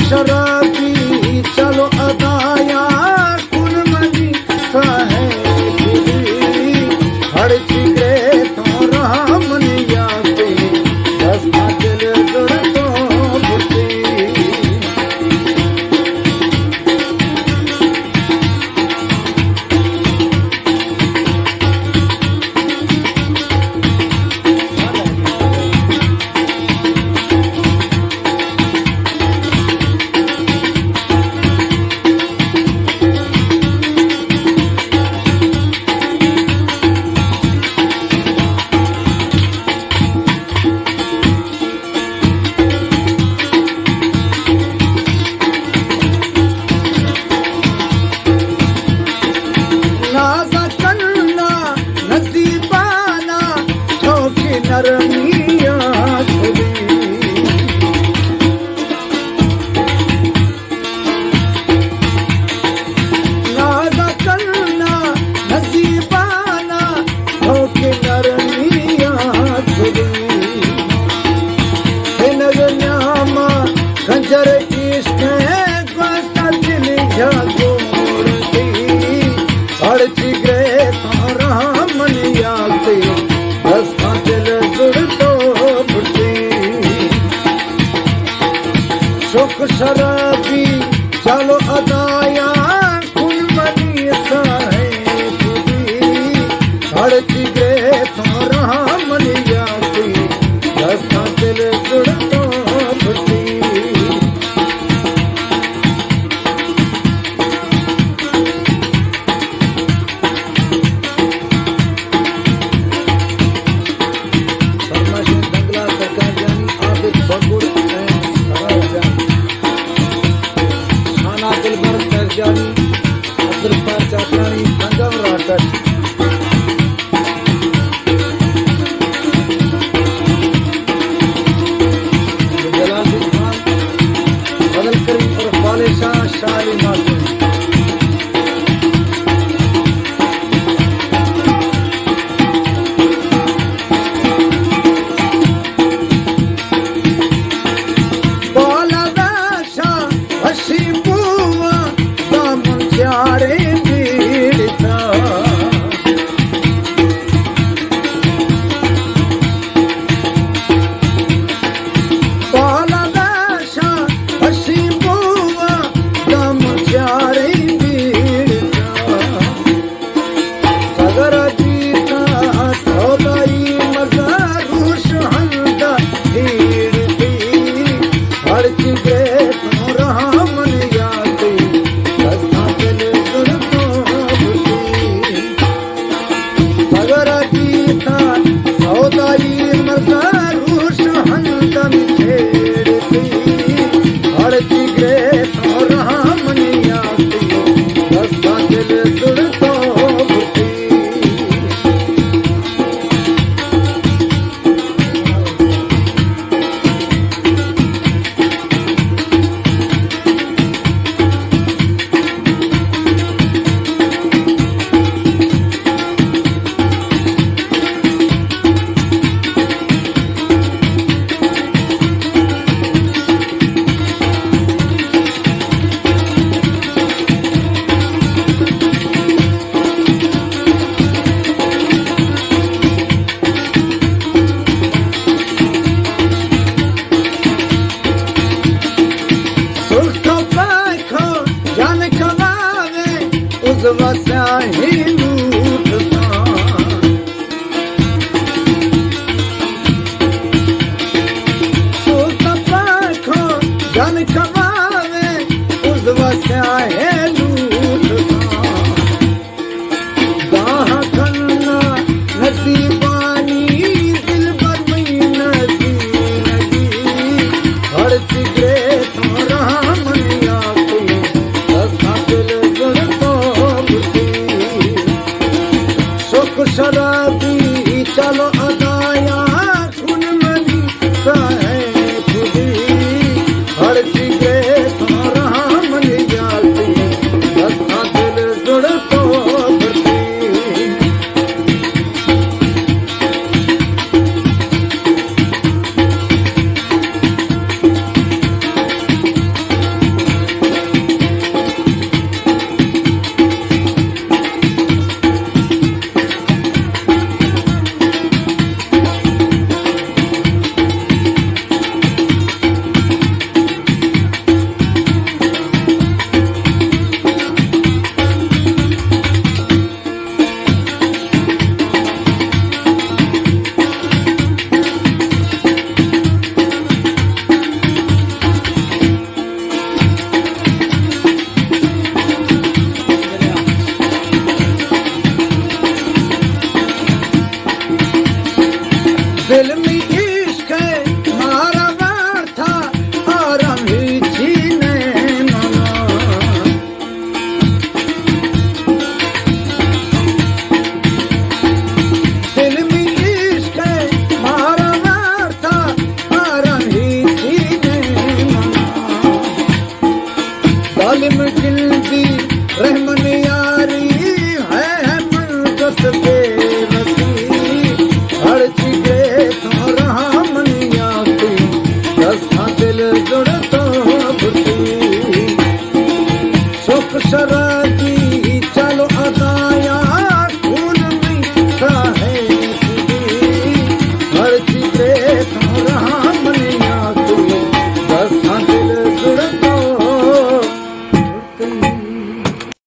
شرابی، چلو ادایا کن منی ساہے کلی، ہرچی گرے تو رہا منی یاتی، دستا دل زڑ تو بتی۔ نازا کننا نزیبانا، تو کہ نرمیا خودی۔ نازا کننا نزیبانا، تو کہ نرمیا خودی۔ سنگ نیاما خنجر عشق گوستا دل جا گوڑتی، ہرچی گرے تو رہا منی یاتی، دستا دل زڑ تو بڑتی۔ شوق شرابی، چلو ادایا کن منی ساہے کلی، ہرچی گرے تو رہا منی یاتی، دستا دل زڑ تو بڑتی۔ فرمائش بنگلہ سرکار جانی، عابد بگڑ اینڈ سرار جانی، شانا دلبر سیف جانی، عبدالستار چاکرانی، سنگم راکٹ۔ جلال الدین خان، فضل کریم عرف والے شاہ، شاہ علی معصوم۔ بالا داشا وشی بوا، دامن چارے بیڑتا۔ بالا داشا وشی بوا، دامن چارے بیڑتا۔ سگرا جیتا سودائی مزا، روش ہندا دیڑتی، ہرچی گرے تو رہا من یاتی، دستا دل زڑ تو بڑتی۔ سگرا جیتا سودائی مزا، روش ہندا دیڑتی، ہرچی گرے تو رہا من یاتی، دستا دل زڑ تو بڑتی۔ سرخ پاکو جان کبابے، از وساہی لوٹتا۔ سرخ پاکو جان کبابے، از وساہی لوٹتا۔ داہ کنا نصیبانی دلبر مئی نصیب نبی، ہر چگرے